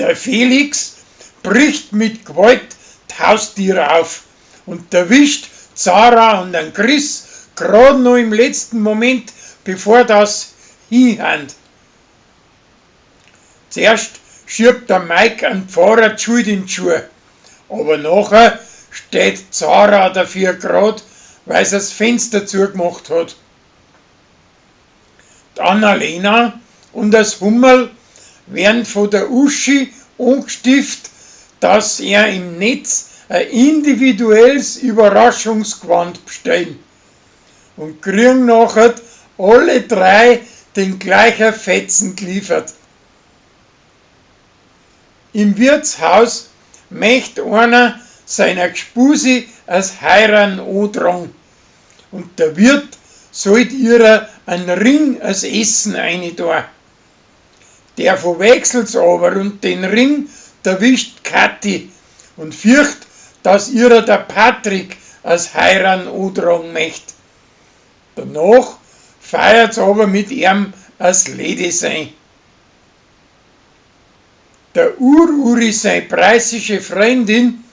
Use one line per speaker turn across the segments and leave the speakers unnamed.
Der Felix bricht mit Gewalt d'Haustür auf und erwischt Zara und den Chris grad noch im letzten Moment, bevor das hinhand. Zuerst schiebt der Mike an Pfarrer die Schuld in die Schuhe, aber nachher steht Zara dafür grad, weil sie das Fenster zugemacht hat. Die Annalena und das Hummerl werden von der Uschi angestiftet, dass er im Netz ein individuelles Überraschungsgewand bestellen und kriegen nachher alle drei den gleichen Fetzen geliefert. Im Wirtshaus möcht einer seiner Gspusi als Heiraten antragen und der Wirt sollt ihrer einen Ring als Essen eini tun. Der verwechselt's aber und den Ring erwischt Kathi und fürcht, dass ihrer der Patrick als Heiraten antragen möcht. Danach feiert's aber mit ihm als Lady sein. Der Ur-Uri, seine preußische Freundin,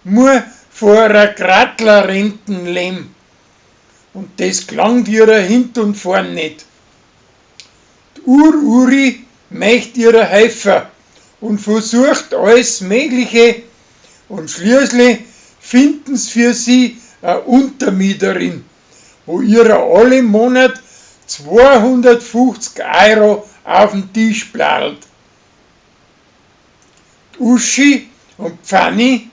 muss vor einer Grattlerrenten leben. Und das gelangt ihrer hint und vorn nicht. Die Ur-Uri möcht ihrer helfen und versucht alles Mögliche und schließlich finden's für sie eine Untermieterin, wo ihrer alle Monat 250 Euro auf den Tisch bladelt. Uschi und Pfanni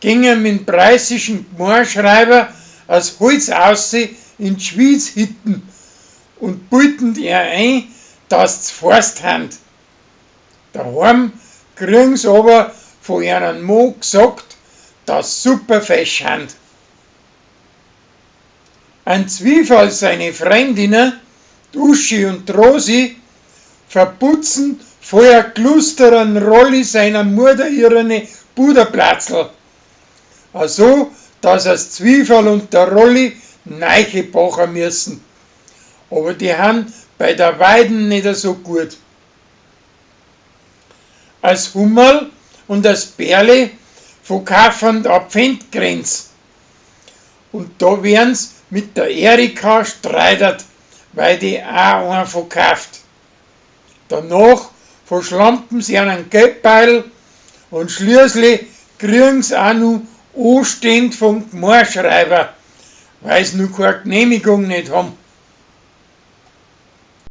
gingen mit dem preußischen Gmorschreiber als Holz ausseh in die Schwyz hitten und bilden ihr ein, dass sie forst han. Daheim kriegen's aber von ihrem Mann gesagt, dass super fesch han. Ein Zwiefall seine Freundinnen, die Uschi und die Rosi, verputzen vorher glusteren Rolli seiner Mutter ihrene Puderplatzl. Also, dass es Zwiefall und der Rolli neiche bachen müssen. Aber die han bei der Weiden nicht so gut. Als Hummerl und als Bärle verkaufen Adventgrenz. Und da werden's mit der Erika streitert, weil die auch einen verkauft. Danach verschlampen sie einen Geldbeil und schließlich kriegen's auch noch anstehend vom Gmorschreiber, weil sie noch keine Genehmigung nicht haben.